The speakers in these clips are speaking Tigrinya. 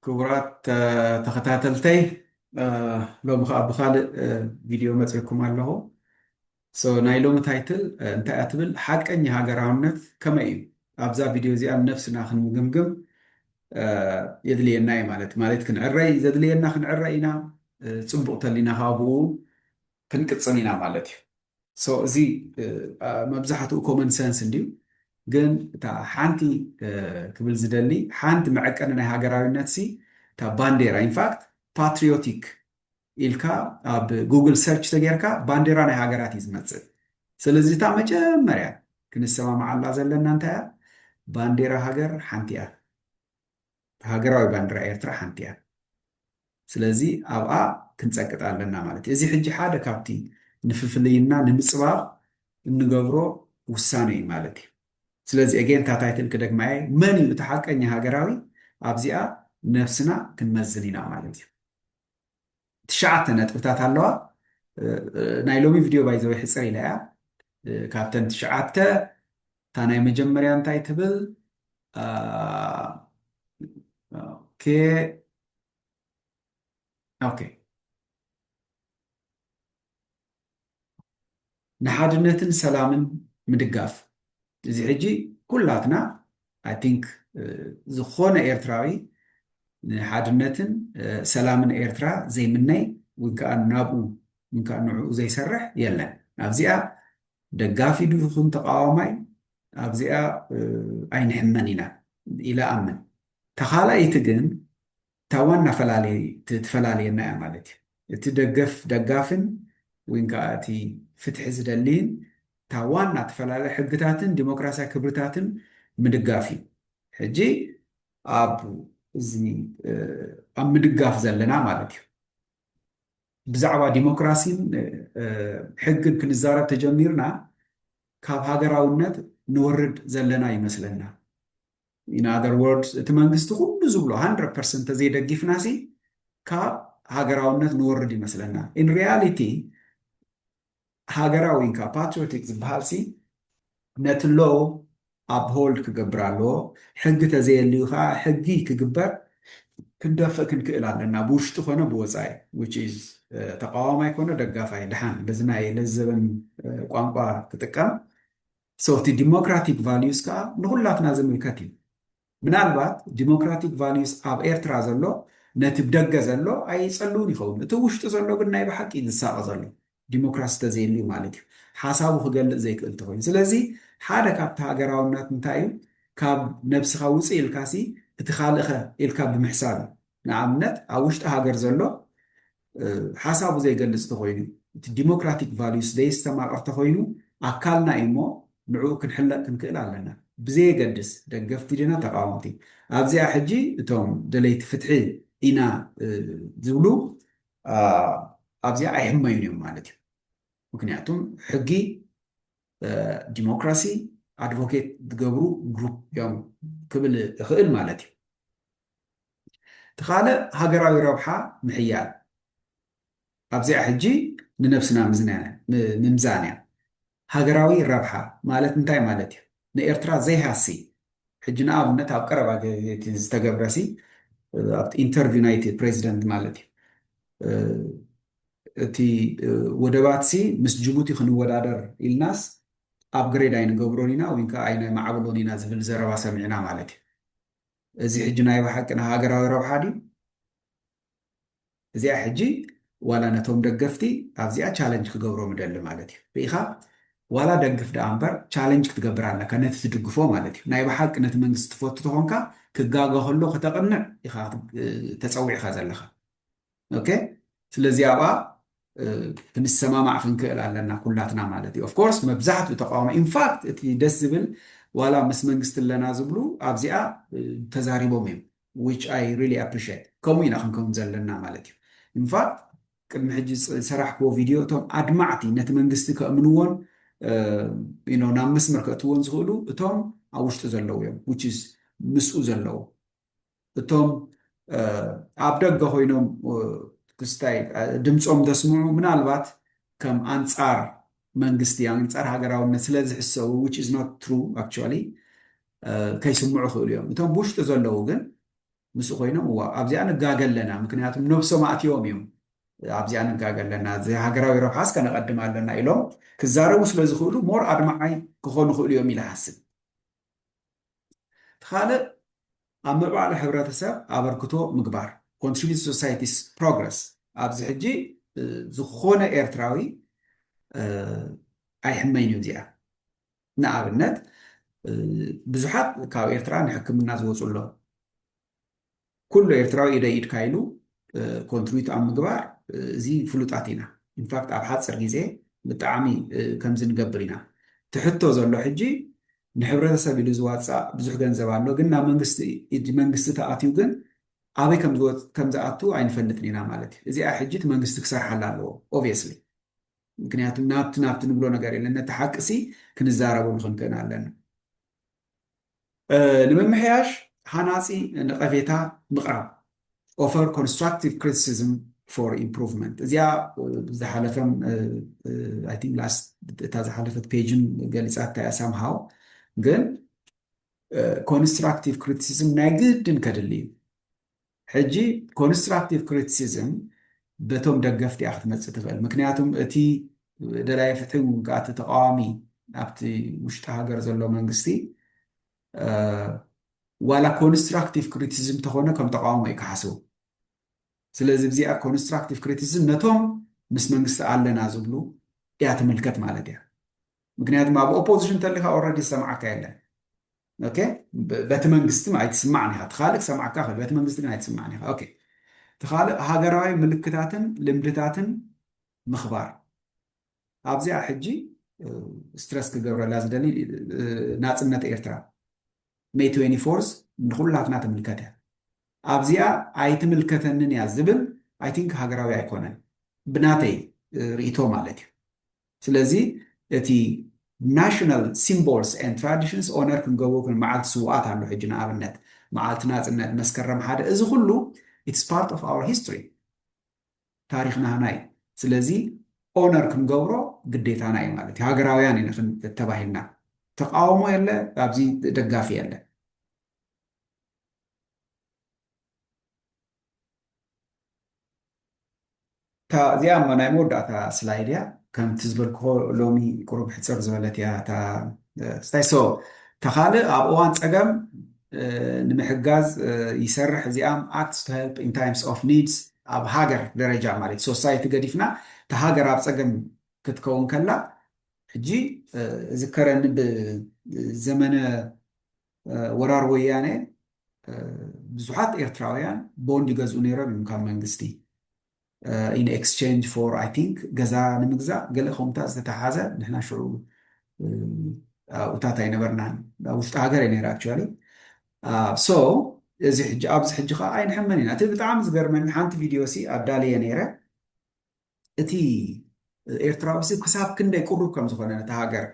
ክቡራት ተኸታተልተይ፣ ሎሚ ከዓ ብካልእ ቪድዮ መፅእኩም ኣለኹ። ናይ ሎሚ ታይትል እንታይ እያ ትብል? ሓቀኛ ሃገራውነት ከመይ እዩ? ኣብዛ ቪድዮ እዚኣ ነብስና ክንምግምግም የድልየና እዩ ማለት ማለት ክንዕረይ ዘድልየና ክንዕረ ኢና። ፅቡቕ ተሊና ከዓ ብኡ ክንቅፅል ኢና ማለት እዩ። እዚ መብዛሕትኡ ኮመን ሰንስ እንድዩ። ግን እታ ሓንቲ ክብል ዝደሊ ሓንቲ መዐቀኒ ናይ ሃገራዊነት ሲ እታ ባንዴራ ኢንፋክት ፓትሪዮቲክ ኢልካ ኣብ ጉግል ሰርች ተጌርካ ባንዴራ ናይ ሃገራት እዩ ዝመፅእ። ስለዚ እታ መጀመርያ ክንሰማማዓላ ዘለና እንታይ እያ? ባንዴራ ሃገር ሓንቲ እያ። ሃገራዊ ባንዴራ ኤርትራ ሓንቲ እያ። ስለዚ ኣብኣ ክንፀቅጥ ኣለና ማለት እዩ። እዚ ሕጂ ሓደ ካብቲ ንፍፍልይና ንምፅባብ እንገብሮ ውሳነ እዩ ማለት እዩ። ስለዚ ኤጌን እታ ታይትል ክደግማ እየ። መን እዩ እቲ ሓቀኛ ሃገራዊ? ኣብዚኣ ነብስና ክንመዝን ኢና ማለት እዩ። ትሽዓተ ነጥብታት ኣለዋ። ናይ ሎሚ ቪድዮ ባይዘወይ ሕፅር ኢላ እያ። ካብተን ትሽዓተ እታ ናይ መጀመርያ እንታይ ትብል? ኦኬ ኦኬ ንሓድነትን ሰላምን ምድጋፍ። እዚ ሕጂ ኩላትና I think ዝኾነ ኤርትራዊ ንሓድነትን ሰላምን ኤርትራ ዘይምነይ ወይ ከዓ ናብኡ ወይ ከዓ ንዕኡ ዘይሰርሕ የለን። ኣብዚኣ ደጋፊ ይኹን ተቃዋማይ ኣብዚኣ ኣይንሕመን ኢና ኢለ ኣምን። ተኻላይቲ ግን እታ ዋና ትፈላለየና እያ ማለት እዩ። እቲ ደገፍ ደጋፍን ወይ ከዓ እቲ ፍትሒ ዝደልይን እታ ዋና ትፈላለ ሕግታትን ዲሞክራሲያዊ ክብርታትን ምድጋፍ እዩ። ሕጂ ኣብ እዚ ኣብ ምድጋፍ ዘለና ማለት እዩ። ብዛዕባ ዲሞክራሲን ሕግን ክንዛረብ ተጀሚርና ካብ ሃገራውነት ንወርድ ዘለና ይመስለና። In other words እቲ መንግስቲ ኩሉ ዝብሎ hundred percent ተዘይደጊፍና ሲ ካብ ሃገራውነት ንወርድ ይመስለና። In reality ሃገራዊ ኢንካ ፓትሪዮቲክ ዝበሃል ሲ ነቲ ሎ ኣብ ሆልድ ክገብር ኣለዎ። ሕጊ ተዘየልዩ ከዓ ሕጊ ክግበር ክንደፍእ ክንክእል ኣለና ብውሽጢ ኮነ ብወፃኢ which is ተቃዋማይ ኮነ ደጋፋይ ድሓን በዚ ናይ ለዘበን ቋንቋ ክጥቀም። So እቲ ዲሞክራቲክ ቫልዩስ ከዓ ንኩላትና ዝምልከት እዩ። ምናልባት ዲሞክራቲክ ቫልዩስ ኣብ ኤርትራ ዘሎ ነቲ ብደገ ዘሎ ኣይፀልውን ይኸውን። እቲ ውሽጢ ዘሎ ግን ናይ ብሓቂ ዝሳቐ ዘሎ ዲሞክራሲ ተዘየልዩ ማለት እዩ። ሓሳቡ ክገልፅ ዘይክእል ተኮይኑ ስለዚ ሓደ ካብቲ ሃገራውነት እንታይ እዩ? ካብ ነብስኻ ውፅእ ኢልካ ሲ እቲ ካልእኸ ኢልካ ብምሕሳብ እዩ። ንኣብነት ኣብ ውሽጢ ሃገር ዘሎ ሓሳቡ ዘይገልፅ ተኮይኑ እቲ ዲሞክራቲክ ቫልዩስ ዘየስተማቐር ተኮይኑ ኣካልና እዩ እሞ ንዕኡ ክንሕለቕ ክንክእል ኣለና። ብዘየገድስ ደገፍቲ ዲና ተቃወምቲ ኣብዚኣ ሕጂ እቶም ደለይቲ ፍትሒ ኢና ዝብሉ ኣብዚኣ ኣይሕመዩን እዮም ማለት እዩ። ምክንያቱም ሕጊ ዲሞክራሲ ኣድቮኬት ዝገብሩ ግሩፕ እዮም ክብል እኽእል ማለት እዩ። እቲ ካልእ ሃገራዊ ረብሓ ምሕያል ኣብዚኣ ሕጂ ንነብስና ምምዛን እያ። ሃገራዊ ረብሓ ማለት እንታይ ማለት እዩ? ንኤርትራ ዘይሃሲ ሕጂ ንኣብነት ኣብ ቀረባ ግዜ እቲ ዝተገብረ ሲ ኣብቲ ኢንተርቪው ናይቲ ፕሬዚደንት ማለት እዩ እቲ ወደባት ሲ ምስ ጅቡቲ ክንወዳደር ኢልናስ ኣብ ግሬድ ኣይንገብሮን ኢና ወይ ከዓ ኣይነማዕብሎን ኢና ዝብል ዘረባ ሰሚዕና ማለት እዩ። እዚ ሕጂ ናይ ብሓቂ ንሃገራዊ ረብሓ ድዩ? እዚኣ ሕጂ ዋላ ነቶም ደገፍቲ ኣብዚኣ ቻለንጅ ክገብሮም እደሊ ማለት እዩ። ርኢኻ ዋላ ደግፍ ደኣ እምበር ቻለንጅ ክትገብር ኣለካ ነቲ ትድግፎ ማለት እዩ። ናይ ብሓቂ ነቲ መንግስቲ ትፈቱ ተኾንካ ክጋገ ከሎ ከተቕንዕ ኢኻ ተፀዊዕካ ዘለኻ። ኦኬ ስለዚ ኣብኣ ክንሰማማዕ ክንክእል ኣለና ኩላትና ማለት እዩ። ኦፍኮርስ መብዛሕትኡ ተቃውሞ ኢንፋክት እቲ ደስ ዝብል ዋላ ምስ መንግስቲ ኣለና ዝብሉ ኣብዚኣ ተዛሪቦም እዮም which I really appreciate። ከምኡ ኢና ክንከውን ዘለና ማለት እዩ። ኢንፋክት ቅድሚ ሕጂ ዝሰራሕክዎ ቪድዮ እቶም ኣድማዕቲ ነቲ መንግስቲ ከእምንዎን ናብ መስመር ከእትዎን ዝኽእሉ እቶም ኣብ ውሽጢ ዘለዉ እዮም which is ምስኡ ዘለዉ እቶም ኣብ ደገ ኮይኖም ክስታይ ድምፆም ዘስምዑ ምናልባት ከም ኣንፃር መንግስቲ ኣንፃር ሃገራውነት ስለ ዝሕሰቡ which is not true actually ከይስምዑ ክእሉ እዮም። እቶም ብውሽጢ ዘለዉ ግን ምስኡ ኮይኖም እዋ ኣብዚኣ ንጋገ ኣለና፣ ምክንያቱም ነብሶም ኣእትዮም እዮም ኣብዚኣ ንጋገ ኣለና፣ እዚ ሃገራዊ ረብሓስ ከነቐድም ኣለና ኢሎም ክዛረቡ ስለ ዝኽእሉ ሞር ኣድማዓይ ክኾኑ ይኽእሉ እዮም ኢለ እሓስብ። እቲ ካልእ ኣብ ምዕባለ ሕብረተሰብ ኣበርክቶ ምግባር፣ contribute to society's progress። ኣብዚ ሕጂ ዝኾነ ኤርትራዊ ኣይሕመይን እዩ እዚኣ። ንኣብነት ብዙሓት ካብ ኤርትራ ንሕክምና ዝወፁ ኣሎ። ኩሉ ኤርትራዊ ኢደ ኢድካ ኢሉ ኮንትሪቢዩት ኣብ ምግባር እዚ ፍሉጣት ኢና። ኢንፋክት ኣብ ሓፂር ግዜ ብጣዕሚ ከምዚ ንገብር ኢና። ትሕቶ ዘሎ ሕጂ ንሕብረተሰብ ኢሉ ዝዋፃእ ብዙሕ ገንዘብ ኣሎ፣ ግን ናብ መንግስቲ ኢድ መንግስቲ ተኣትዩ ግን ኣበይ ከምዝኣቱ ኣይንፈልጥን ኢና ማለት እዩ። እዚኣ ሕጂ እቲ መንግስቲ ክሰርሓላ ኣለዎ ኦብቪየስሊ። ምክንያቱ ናብቲ ናብቲ ንብሎ ነገር የለን። ነቲ ሓቂ ሲ ክንዛረበሉ ክንክእል ኣለና። ንምምሕያሽ ሃናፂ ነቐፌታ ምቕራብ፣ offer constructive criticism for improvement። እዚኣ ዝሓለፈም I think last እታ ዝሓለፈት ፔጅን ገሊፃታ እያ ሳምሃው። ግን ኮንስትራክቲቭ ክሪቲሲዝም ናይ ግድን ከድሊ እዩ። ሕጂ ኮንስትራክቲቭ ክሪቲሲዝም በቶም ደገፍቲ እያ ክትመፅእ ትኽእል። ምክንያቱም እቲ ደላይ ፍትሒ ወይ ከዓ እቲ ተቃዋሚ ኣብቲ ውሽጢ ሃገር ዘሎ መንግስቲ ዋላ ኮንስትራክቲቭ ክሪቲሲዝም ተኾነ ከም ተቃውሞ እዩ ክሓስቡ። ስለዚ እዚኣ ኮንስትራክቲቭ ክሪቲሲዝም ነቶም ምስ መንግስቲ ኣለና ዝብሉ እያ ትምልከት ማለት እያ። ምክንያቱም ኣብ ኦፖዚሽን ተሊካ ኦልሬዲ ዝሰማዓካ የለን። ኦኬ፣ በቲ መንግስቲ ኣይትስማዕን ኢኻ። እቲ ካልእ ክሰማዓካ ይኽእል፣ በቲ መንግስቲ ግን ኣይትስማዕን ኢኻ። ኦኬ፣ እቲ ካልእ ሃገራዊ ምልክታትን ልምድታትን ምኽባር። ኣብዚኣ ሕጂ ስትረስ ክገብረላ ዝደሊ ናፅነት ኤርትራ ሜይ ትዌንቲ ፎርዝ ንኩላትና ትምልከት እያ። ኣብዚኣ ኣይትምልከተንን እያ ዝብል ኣይ ቲንክ ሃገራዊ ኣይኮነን ብናተይ ርእይቶ ማለት እዩ። ስለዚ እቲ ናሽናል ሲምቦልስ ኤንድ ትራዲሽንስ ኦነር ክንገብሮ መዓልቲ ስውኣት ኣሎ ሕጂ ንኣብነት መዓልቲ ናፅነት መስከረም ሓደ፣ እዚ ኩሉ it's part of our history፣ ታሪኽና ናይ ስለዚ ኦነር ክንገብሮ ግዴታና እዩ ማለት እዩ። ሃገራውያን ኢና ተባሂልና ተቃውሞ የለ ኣብዚ ደጋፊ የለ። እዚኣ ናይ መወዳእታ ስላይድ እያ። ከምቲ ዝበልክዎ ሎሚ ቁሩብ ሕፅር ዝበለት እያ እታ ስታይ። ሶ ተኻልእ ኣብ እዋን ፀገም ንምሕጋዝ ይሰርሕ። እዚኣም acts to help in times of needs ኣብ ሃገር ደረጃ ማለት ሶሳይቲ ገዲፍና እታ ሃገር ኣብ ፀገም ክትከውን ከላ ሕጂ ዝከረኒ ብዘመነ ወራር ወያነ ብዙሓት ኤርትራውያን ቦንድ ይገዝኡ ነይሮም እዮም ካብ መንግስቲ in exchange for I think ገዛ ንምግዛእ ገለ ከምታ ዝተተሓዘ ንሕና ሽዑ ኣብኡታት ኣይነበርናን ኣብ ውሽጢ ሃገር እዩ ነይረ actually። So እዚ ሕጂ ኣብዚ ሕጂ ከዓ ኣይንሕመን ኢና። እቲ ብጣዕሚ ዝገርመኒ ሓንቲ ቪድዮ ሲ ኣዳልየ ነይረ እቲ ኤርትራዊ ሲ ክሳብ ክንደይ ቅሩብ ከም ዝኾነ ነቲ ሃገር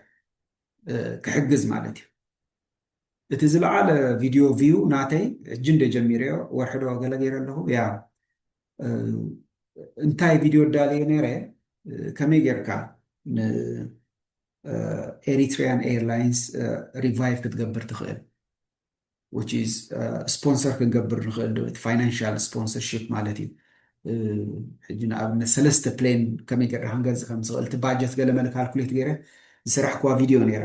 ክሕግዝ ማለት እዩ። እቲ ዝለዓለ ቪድዮ ቪው ናተይ ሕጂ እንደ ጀሚረዮ ወርሕዶ ገለ ገይረ ኣለኹ ያ እንታይ ቪድዮ ዳልየ ነይረ ከመይ ጌርካ ን ኤሪትሪያን ኤርላይንስ ሪቫይቭ ክትገብር ትኽእል which is ስፖንሰር ክንገብር ንኽእል ዶ እቲ ፋይናንሻል ስፖንሰርሺፕ ማለት እዩ። ሕጂ ንኣብነት ሰለስተ ፕሌን ከመይ ገይርካ ክንገዝእ ከም ዝኽእል እቲ ባጀት ገለ መለ ካልኩሌት ገይረ ዝሰራሕክዋ ቪድዮ ነይራ።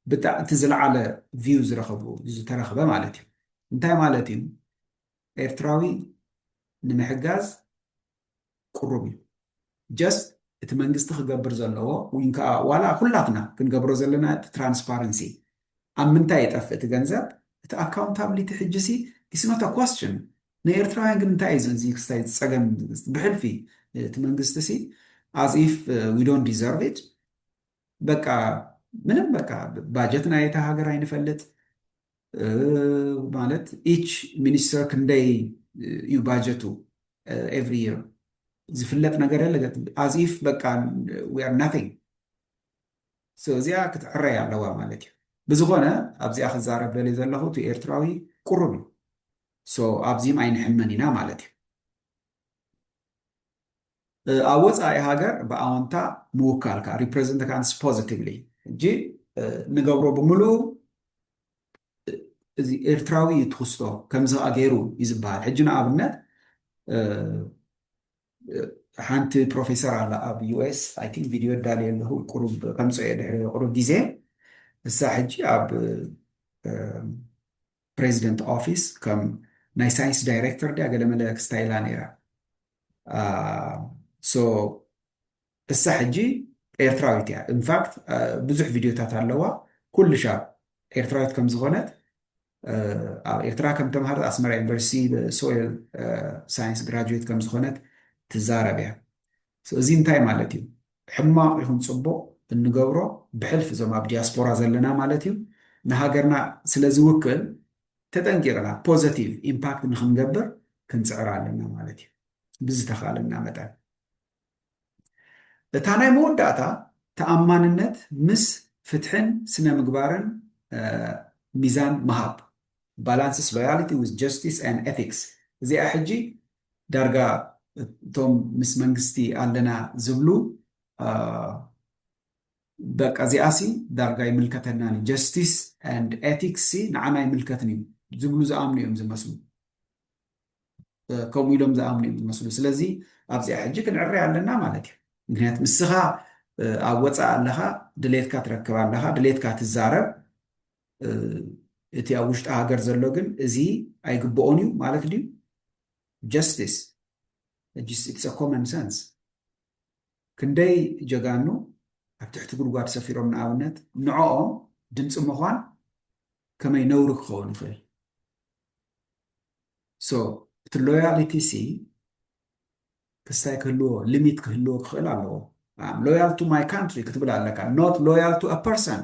ብጣ እቲ ዝለዓለ ቪው ዝረኸቡ ዝተረኽበ ማለት እዩ። እንታይ ማለት እዩ? ኤርትራዊ ንምሕጋዝ ቅሩብ እዩ። ጀስት እቲ መንግስቲ ክገብር ዘለዎ ወይ ከዓ ዋላ ኩላትና ክንገብሮ ዘለና እቲ ትራንስፓረንሲ ኣብ ምንታይ የጠፍእ እቲ ገንዘብ እቲ ኣካውንታብሊቲ ሕጂ ሲ it's not a question። ንኤርትራውያን ግን እንታይ እዩ እዚ ክስታይ ዝፀገም ብሕልፊ እቲ መንግስቲ ሲ as if we don't deserve it በቃ ምንም በቃ ባጀት ናይ እታ ሃገር ኣይንፈልጥ ማለት each ሚኒስተር ክንደይ እዩ ባጀቱ every year ዝፍለጥ ነገር የለ as if በቃ we are nothing። እዚኣ ክትዕረይ ኣለዋ ማለት እዩ። ብዝኾነ ኣብዚኣ ክዛረብ ደልየ ዘለኹ እቲ ኤርትራዊ ቅሩብ እዩ። ኣብዚም ኣይንሕመን ኢና ማለት እዩ። ኣብ ወፃኢ ሃገር ብኣወንታ ምውካልካ represent counts positively ሕጂ ንገብሮ ብምሉኡ እዚ ኤርትራዊ እዩ ትኽስቶ፣ ከምዚ ኸኣ ገይሩ እዩ ዝበሃል። ሕጂ ንኣብነት፣ እ፣ ሓንቲ ፕሮፌሰር ኣላ ኣብ ዩ ኤስ፣ I think ቪድዮ ኣዳልየ ኣለኹ፣ ቁሩብ ከምጽኦ እየ ድሕሪ ቁሩብ ግዜ። እሳ ሕጂ ኣብ፣ እ፣ ፕሬዚደንት ኦፊስ ከም ናይ ሳይንስ ዳይሬክተር ድያ ገለመለ ክስታይ ኢላ ነይራ። ሶ እሳ ሕጂ ኤርትራዊት እያ። ኢንፋክት ብዙሕ ቪድዮታት ኣለዋ። ኩሉ ሻብ ኤርትራዊት ከም ዝኾነት፣ ኣብ ኤርትራ ከም ተምሃረት ኣስመራ ዩኒቨርሲቲ ሶይል ሳይንስ ግራጁዌት ከም ዝኾነት ትዛረብ እያ። እዚ እንታይ ማለት እዩ? ሕማቕ ይኹን ጽቡቕ እንገብሮ ብሕልፊ እዞም ኣብ ዲያስፖራ ዘለና ማለት እዩ፣ ንሃገርና ስለ ዝውክል ተጠንቂቕና ፖዘቲቭ ኢምፓክት ንክንገብር ክንጽዕር ኣለና ማለት እዩ፣ ብዝተኻለና መጠን። እታ ናይ መወዳእታ ተኣማንነት ምስ ፍትሕን ስነ ምግባርን ሚዛን ምሃብ፣ balances loyalty with justice and ethics። እዚኣ ሕጂ ዳርጋ እቶም ምስ መንግስቲ ኣለና ዝብሉ በቃ እዚኣሲ ዳርጋ ይምልከተናን እዩ፣ ጀስቲስ ኤንድ ኤቲክስ ንዓና ይምልከትን እዩ ዝብሉ ዝኣምኑ እዮም ዝመስሉ። ከምኡ ኢሎም ዝኣምኑ እዮም ዝመስሉ። ስለዚ ኣብዚኣ ሕጂ ክንዕረ ኣለና ማለት እዩ። ምክንያቱ ንስኻ ኣብ ወፃእ ኣለኻ፣ ድሌትካ ትረክብ ኣለኻ፣ ድሌትካ ትዛረብ። እቲ ኣብ ውሽጢ ሃገር ዘሎ ግን እዚ ኣይግብኦን እዩ ማለት ድዩ? ጀስቲስ፣ it's common sense። ክንደይ ጀጋኑ ኣብ ትሕቲ ጉድጓድ ሰፊሮም ንኣብነት ንዕኦም ድምፂ ምዃን ከመይ ነውሪ ክኸውን ይኽእል? ሶ እቲ ሎያሊቲ ሲ ክስታይ ክህልዎ፣ ሊሚት ክህልዎ ክኽእል ኣለዎ። Loyal to my country ክትብል ኣለካ፣ not loyal to a person።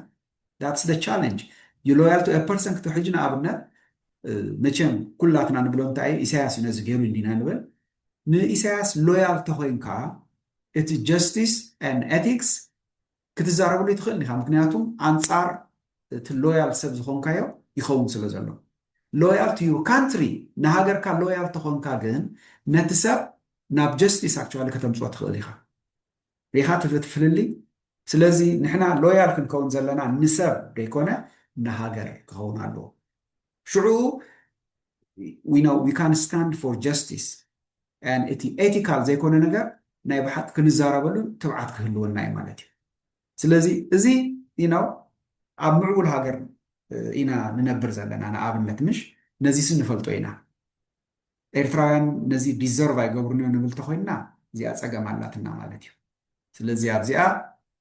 That's the challenge። You loyal to a person ክት ሕጂ ንኣብነት መቸም ኩላትና ንብሎ እንታይ እዩ፣ ኢሳያስ እዩ ነዚ ገይሩ እንዲና ንብል። ንኢሳያስ ሎያል ተኮይንካ እቲ ጀስቲስ ኤንድ ኤቲክስ ክትዛረበሉ ይትኽእል ኢኻ። ምክንያቱም ኣንጻር እቲ ሎያል ሰብ ዝኾንካዮ ይኸውን ስለ ዘሎ። Loyal to your country፣ ንሃገርካ ሎያል ተኾንካ ግን ነቲ ሰብ ናብ ጀስቲስ ኣክቹዋሊ ከተምፅኦ ትኽእል ኢኻ። ሪኻ ትፍልሊ። ስለዚ ንሕና ሎያል ክንከውን ዘለና ንሰብ ደይኮነ ንሃገር ክኸውን ኣለዎ። ሽዑ we know we can stand for justice። እቲ ኤቲካል ዘይኮነ ነገር ናይ ብሓቂ ክንዛረበሉ ትብዓት ክህልወና እዩ ማለት እዩ። ስለዚ እዚ you know ኣብ ምዕቡል ሃገር ኢና ንነብር ዘለና። ንኣብነት ምሽ ነዚስ ንፈልጦ ኢና። ኤርትራውያን ነዚ ዲዘርቭ ኣይገብሩን እዮም ንብል ተኮይንና እዚኣ ፀገም ኣላትና ማለት እዩ። ስለዚ ኣብዚኣ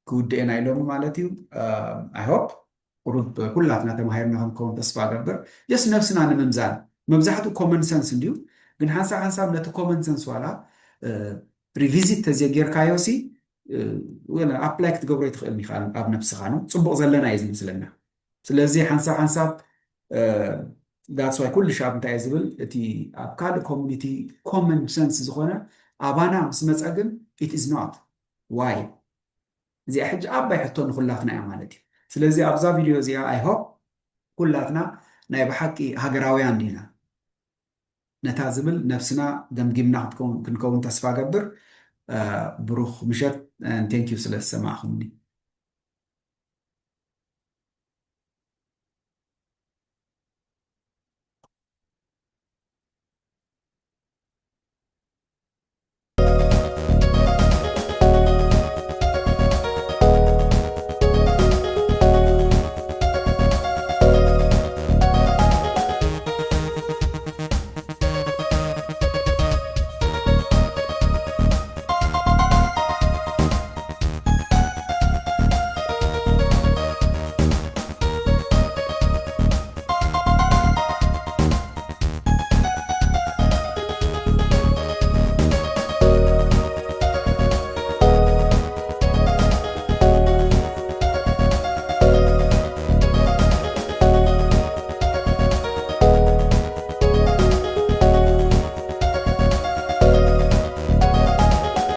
ክውድኤና ኢሎሚ ማለት እዩ። I hope ቁሩብ ኩላትና ተማሂርና ክንከውን ተስፋ እገብር። ጀስት ነብስና ንምምዛን መብዛሕትኡ ኮመን ሰንስ እንድዩ፣ ግን ሓንሳብ ሓንሳብ ነቲ ኮመን ሰንስ ዋላ ሪቪዚት ተዘይጌርካዮ ሲ ኣፕላይ ክትገብሮ ይትኽእል ኢኻ ኣብ ነብስኻ ነው። ፅቡቕ ዘለና እዩ ዝመስለና። ስለዚ ሓንሳብ ሓንሳብ that's why ኩሉ ሻብ እንታይ እየ ዝብል፣ እቲ ኣብ ካልእ ኮሚኒቲ ኮመን ሰንስ ዝኾነ ኣባና ምስ መፀ ግን it is not። Why? እዚኣ ሕጂ ዓባይ ሕቶ ንኩላትና እያ ማለት እዩ። ስለዚ ኣብዛ ቪድዮ እዚኣ I hope ኩላትና ናይ ብሓቂ ሃገራውያን ዲና ነታ ዝብል ነብስና ገምጊምና ክንከውን ተስፋ ገብር። ብሩኽ ምሸት። Thank you ስለ ዝሰማዕኹምኒ።